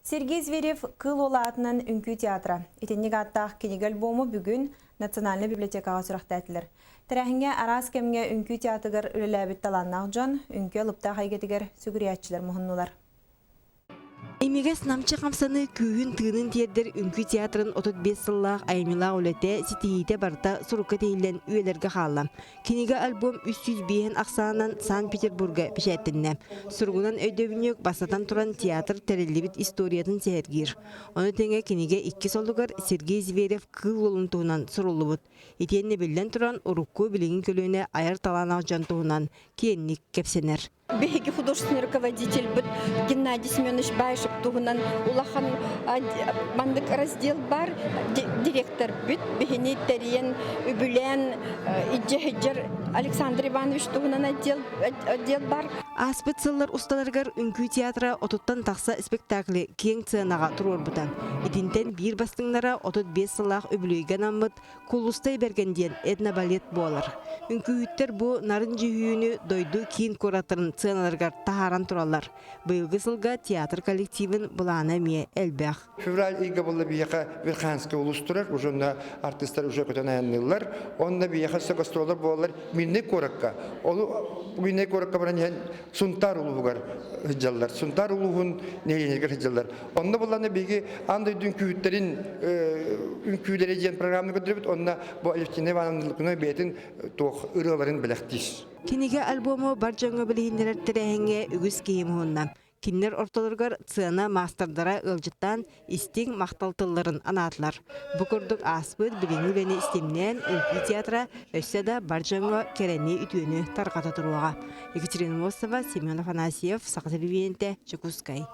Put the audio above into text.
Сергей Зверев Кыыл уола аатынан үҥкүү театра. Итинник ааттаах кинигэ-альбому бүгүн Национальнай библиотекаҕа сүрэхтээтилэр. Тэрээһиҥҥэ араас кэмҥэ үҥкүү театрыгар үлэлээбит талааннаах дьон үҥкүү алыптаах эйгэтигэр сүгүрүйээччилэр муһуннулар. Имигэс намчы хамсаныы күүһүн тыынын тиэрдэр үҥкүү театрын 35 сыллаах айымньылаах үлэтэ, ситиһиитэ барыта сурукка тиһиллэн үйэлэргэ хаалла. Кинигэ-альбом 305 ахсаанынан Санкт-Петербурга бэчээттэннэ. Суругунан өйдөбүнньүк бастатан туран театр тэриллибит историятын сэһэргиир. Ону тэҥэ кинигэ иккис олугар Сергей Зверев Кыыл уолун туһунан суруллубут. Итиэннэ биллэн туран урукку билиҥҥи көлүөнэ айар талааннаах дьон туһунан киэҥник кэпсэнэр. Биһиги художественный руководительбыт Геннадий Семенович Баишев туһунан улахан маннык раздел бар. Директор бүт биһини тэрийэн, үбүлээн идьэһидьэр Александр Иванович туһунан отдел, отдел бар. Ааспыт сыллар усталарыгар үҥкүү театра отуттан тахса спектакли киэҥ сценаҕа туруорбута. Итинтэн биир бастыҥнара 35 сыллаах үбүлүөйгэ анаммыт Куллустай Бэргэн диэн этнобалет буолар. Үҥкүүһүттэр бу нарын дьүһүйүүнү дойду киин куораттарын сыаналарыгар таһааран тураллар. Быйылгы сылга театр коллективын былаана эмиэ элбэх. Февраль ыйга буолла биһиэхэ Верхоянскай улуус турар, уже онно артыыстар уже көтөн айанныыллар. Онно биһиэхэ өссө гастроллар буолаллар Мирнэй куоракка. Ол Мирнэй куоракка баран иһэн Сунтаар улууһугар сылдьаллар. Сунтаар улууһун нэһилиэнньэтигэр сылдьаллар. Онно булланы биһиги аан дойду үҥкүүһүттэрин үҥкүүлэрэ диэн программаны көрдөрөбүт. Онно бу Алевтина Ивановна Лукина бэйэтин туох ырыаларын бэлэхтиир. Кинигэ альбому бар дьоҥҥо билиһиннэрэр тэрээһиҥҥэ үгүс киһи муһунна. Кинилэр ортолоругар сцена маастардара ыалдьыттаан истиҥ махтал тылларын анаатылар. Бу курдук ааспыт билиҥҥи үлэни истимнээн үҥкүү театра өссө да бар дьоҥҥо кэрэни үтүөнү тарҕата туруоҕа. Екатерина Мосова, Семен Афанасьев, Саха телевидениетэ, Дьокуускай.